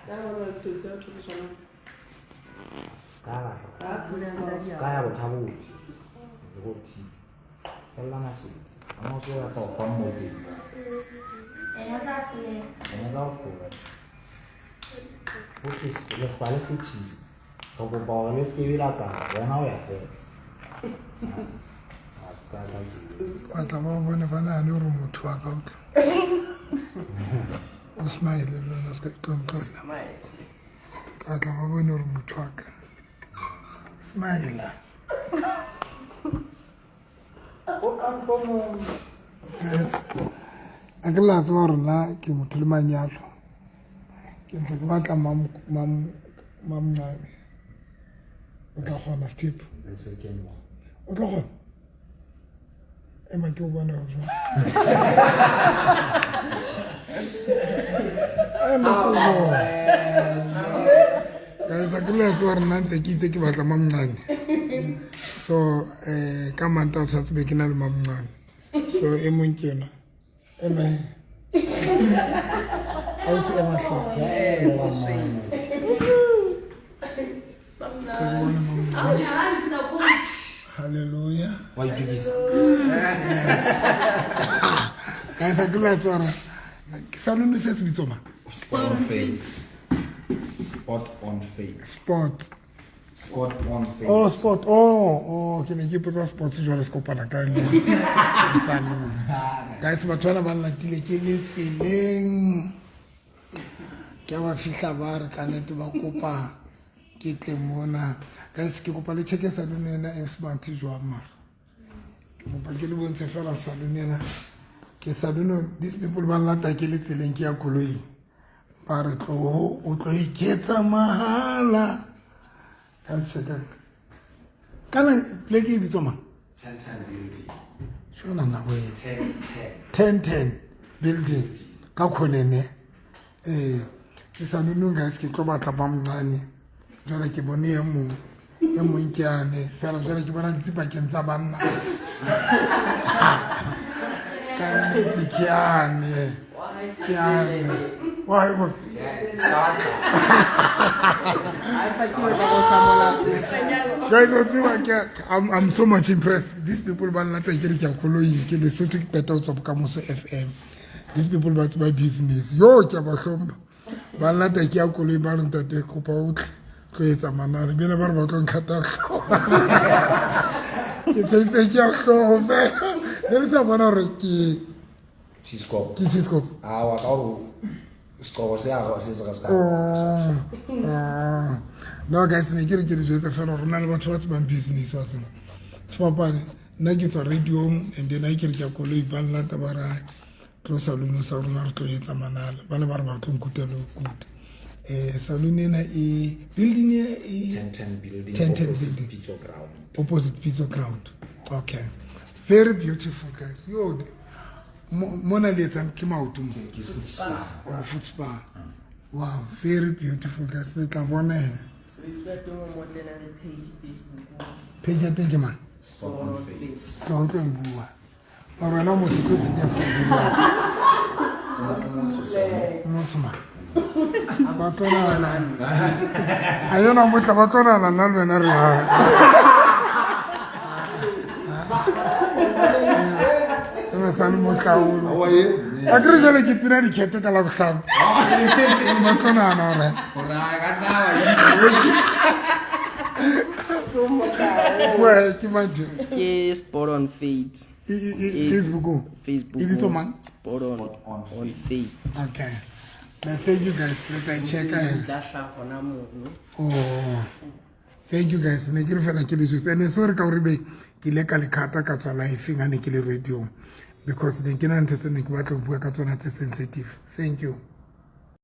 Ska ya bothabong go thi fella masedi a mo tswela fa go mo teng ene ka go okay le gwa le fetile re kopa gore le seke la tsamaya wena o ya fela a se ka ka tsela Ba tla ba bone ba nahane gore motho wa ka o tla o smile le wena se ka itlontlolla ka tla ba bone gore motho wa ka smile. Yes, a ke la tseba gore nna ke motho le manyalo, ke ntse ke batla mamncane. O tla kgona, Steve? The second one. O tla kgona, ema ke o bone gore jwang. Ema ke o bone. Guys, a ke le tseba gore nna ntse ke itse ke batla mamncane, so ka manta o tshwanetse be ke na le mamncane. So e mong ke yona, ema a o se ema tlhogo ke bone mamncane. Halleluja. Wa itukisa. Guys, a ke le tseba gore salone se se bitso mang? Spot on face, spot on face. Sport. Spot on face. Oh, sport. Oh, ke ne ke ipotsa sports jwale se kopana kae le salon. Guys, batho bana ba nlatile ke le tseleng, ke a ba fihla ba re ka nnete ba kopa ke tle mona. Guys, ke kopa le checke salon ena e smart jwang, mara ke kopa ke le bontshe fela salon ena. Ke salon, these people ba nlata ke le tseleng ke ya koloing, ba re tloho o tlo iketsa mahala ka checka kana pleke e bitswa mang? 10 10 building. Shona nako e. 10 10. 10 10 building ka khonene. Ee, ke salonong, guys, ke tlo batla mamncane. Jwale ke bone e mong, e mong ke ane fela. Jwale ke bona ditse pakeng tsa banna ka nnete ke ane, ke ane wa go. Guys, I tseba I'm so much impressed. These people ba nlata ke re ke ya koloing, ke Lesotho, ke qeta ho tswa Bokamoso FM. These people ba tseba business. Yo, ke a ba hlompha. Ba nlata ke ya koloing, ba re ntate kopa o tle tlo etsa manane. Bile ba re ba tlo nkhata hlooho. Ke tsentse ke ya hlooho fela. Ne le sa bona hore ke Scope. Ke scope. Awa, ka gore seqobo se a se se ka. Oh. No guys, ne ke re ke le jwetse fela gore na le batho ba tsebang business wa sena sefapane. Nna ke tswa radiong and then a ke re ke ya koloi, ba nlata ba re tlo salone sa rona re tlo etsa manala. Ba ne ba re ba tlo nkuta le ho kuta. Salone ena e building ena e 10 10 building. 10 10 opposite building. Pitso ground. Opposite Pitso ground. Okay, very beautiful, guys. Yo, mona le etsang ke maoto mo? Ke foot spa. Oh, foot spa. Wow, very beautiful, guys. Le tla bona he. Page ya teng ke mang? Spot on face. Ka utlwa e bua mara wena o motho tlo senya founu. Motho ma ba tlo nahana a yona motla ba tlo nahana nna le wena re ena sa le motlaolo a kere jale ke tena dikete ka Labohlano, ba tlo nahana gore Gore a ka nna bua ke mantho. Ke Spot on Fate. Facebook? Facebook. E bitso mang? Spot on, on on Fate. Okay. Now, thank you guys, let I check. Tla hlaha hona mono. Oh, thank you guys. Ne ke re fela ke le jwetse ene sorry ka gore be ke ile ka le khata ka tswa live-eng ha ne ke le radio because ne ke na ntho tse ne ke batla ho bua ka tsona tse sensitive. Thank you.